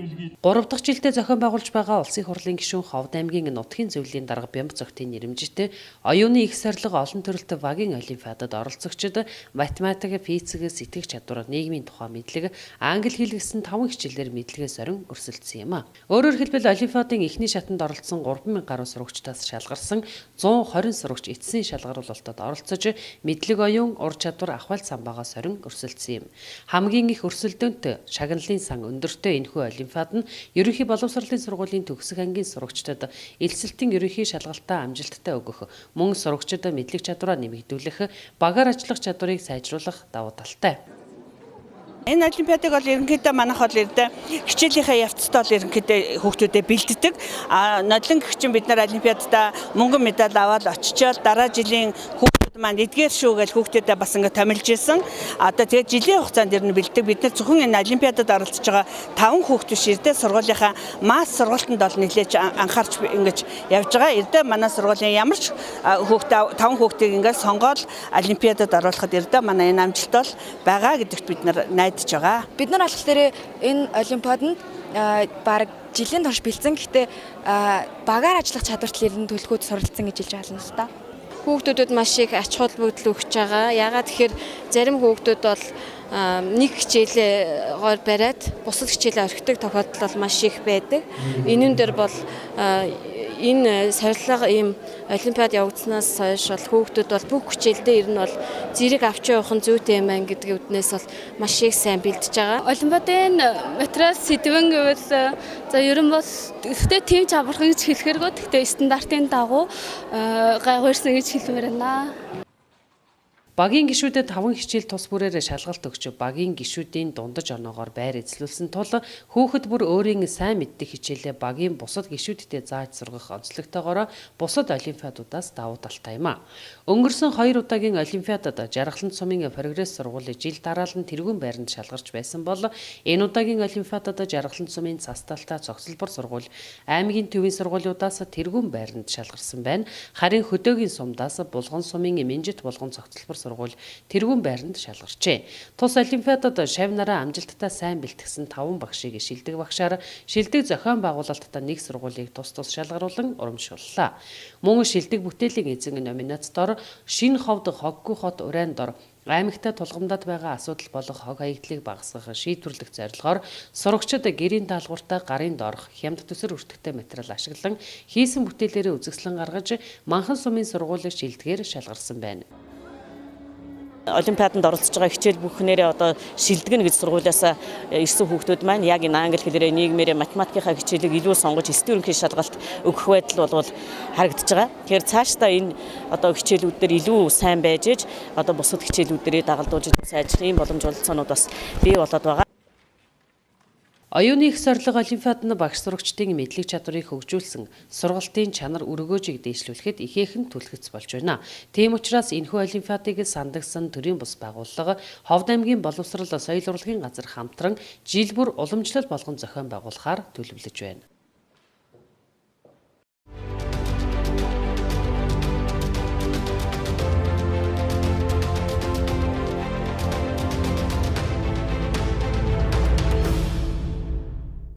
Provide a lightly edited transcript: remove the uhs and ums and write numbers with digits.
3 дахь жилдээ зохион байгуулж байгаа Улсын хурлын гишүүн Ховд аймгийн нутгийн зөвлөлийн дарга Бямба-Цогтын нэрэмжтэй оюуны их сорилго олон төрөлт багийн олимпиадад оролцогчид математик, физик, сэтгэх чадвар, нийгмийн тухай мэдлэг, англи хэл гэсэн 5 хичээлээр мэдлэгээ сорин өрсөлдсөн юм а. Өөрөөр хэлбэл, олимпиадын эхний шатанд оролцсон 3000 гаруй сурагчдаас шалгарсан 120 сурагч эцсийн шалгаруулалтад оролцож мэдлэг, оюун, ур чадвар, ахуйл самбаагаа сорин өрсөлдсөн юм. Хамгийн их өрсөлдөөнт шагналын сан өндөртэй энэхүү олимпиад нь ерөнхий боловсролын сургуулийн төгсөх ангийн сурагчдад элсэлтийн ерөнхий шалгалтаа амжилттай өгөх, мөн сурагчид мэдлэг чадвараа нэмэгдүүлэх, багаар ажиллах чадварыг сайжруулах давуу талтай. Энэ олимпиадыг бол ерөнхийдөө манайх бол ердөө хичээлийнхээ явцдаа бол ерөнхийдөө хүүхдүүдэд бэлддэг. А нодлон гэгчин бид нар олимпиадаа мөнгөн медаль аваад очичоол дараа жилийн хүүхдүүд маань эдгээр шүү гэж хүүхдүүдэд бас ингээд томилж исэн. Одоо тэгээд жилийн хугацаанд ер нь бэлддэг. Бид нар зөвхөн энэ олимпиадад оролцож байгаа 5 хүүхд биш, ердөө сургуулийнхаа масс сургалтанд бол нэлээж анхаарч ингэж явж байгаа. Ердөө манай сургуулийн ямар ч хүүхд 5 хүүхдийг ингээд сонгоод олимпиадад оруулахад ердөө манай энэ амжилт бол байгаа гэдэгт бид нар найдаж байгаа. Бид нар болохоор энэ олимпиаданд бараг жилийн турш бэлдсэн. Гэхдээ багаар ажиллах чадварт л ер нь төлөхөд суралцсан гэж хэлж байна л да. Хүүхдүүдэд маш их ач холбогдол өгч байгаа. Яагаад тэгэхээр зарим хүүхдүүд бол нэг хичээлээ гоор бариад бусад хичээлээ орхидог тохиолдол бол маш их байдаг. Энэн дээр бол энэ сорилго ийм олимпиад явагдсанаас хойш бол хүүхдүүд бол бүх хичээлдээ ер нь бол зэрэг авч явах нь зүйтэй юм байна гэдэг үднээс бол маш их сайн бэлдэж байгаа. Олимпиадын материал сэдвэн гэвэл за ер нь бол гэхдээ тийм ч амархан гэж хэлэхэргүй. Гэхдээ стандартын дагуу гайгүй ирсэн гэж хэлмээр байна. Багийн гишүүдэд 5 хичээл тус бүрээр шалгалт өгч багийн гишүүдийн дундаж оноогоор байр эзлүүлсэн тул хүүхэд бүр өөрийн сайн мэддэг хичээлээ багийн бусад гишүүдтэй зааж сургах онцлогтойгоор бусад олимпиадуудаас давуу талтай юм а. Өнгөрсөн 2 удаагийн олимпиадад Жаргалант сумын Прогресс сургуулийн жил дараалан тэргүүн байранд шалгарч байсан бол энэ удаагийн олимпиадад Жаргалант сумын цасталтай цогцлбор сургууль аймгийн төвийн сургуулиудаас тэргүүн байранд шалгарсан байна. Харин Хөдөөгийн сумдаас Булган сумын Минжит булган цогцлбор сургууль тэргүүн байранд шалгарчээ. Тус олимпиадад шав нараа амжилттай сайн бэлтгэсэн 5 багшийг шилдэг багшаар, шилдэг зохион байгуулалттай нэг сургуулийг тус тус шалгаруулан урамшууллаа. Мөн шилдэг бүтээлийн эзэн номинацдоор Шинэ ховд хоггүй хот Урайн дор аймагтай тулгамдаад байгаа асуудал болох хог хаягдлыг багасгах, шийдвэрлэх зорилгоор сурагчид гэрийн даалгавартай гарын доорх хямд төсөр өртөгтэй материал ашиглан хийсэн бүтээлээрээ үзэсгэлэн гаргаж Манхан сумын сургуулийн шилдгээр шалгарсан байна. Олимпиаданд оролцож байгаа хичээл бүхнээрээ одоо шилдэгнэ гэж сургуулиасаа ирсэн хүүхдүүд маань яг энэ англи хэлээрээ, нийгмээрээ, математикийнхаа хичээлийг илүү сонгож элсэлтийн ерөнхий шалгалт өгөх байдал бол харагдаж байгаа. Тэгэхээр цаашдаа энэ одоо хичээлүүд дээр илүү сайн байж иж одоо бусад хичээлүүд дээрээ дагалдуулж сайжрах ийм боломж ололцоонууд бас бий болоод байгаа. Оюуны их сорилго олимпиад нь багш сурагчдын мэдлэг чадварыг хөгжүүлсэн сургалтын чанар өргөөжийг дээшлүүлэхэд ихээхэн түлхэц болж байна. Тийм учраас энэхүү олимпиадыг сандагсан төрийн бус байгууллага, Ховд аймгийн боловсрол соёл урлагийн газар хамтран жил бүр уламжлал болгон зохион байгуулахаар төлөвлөж байна.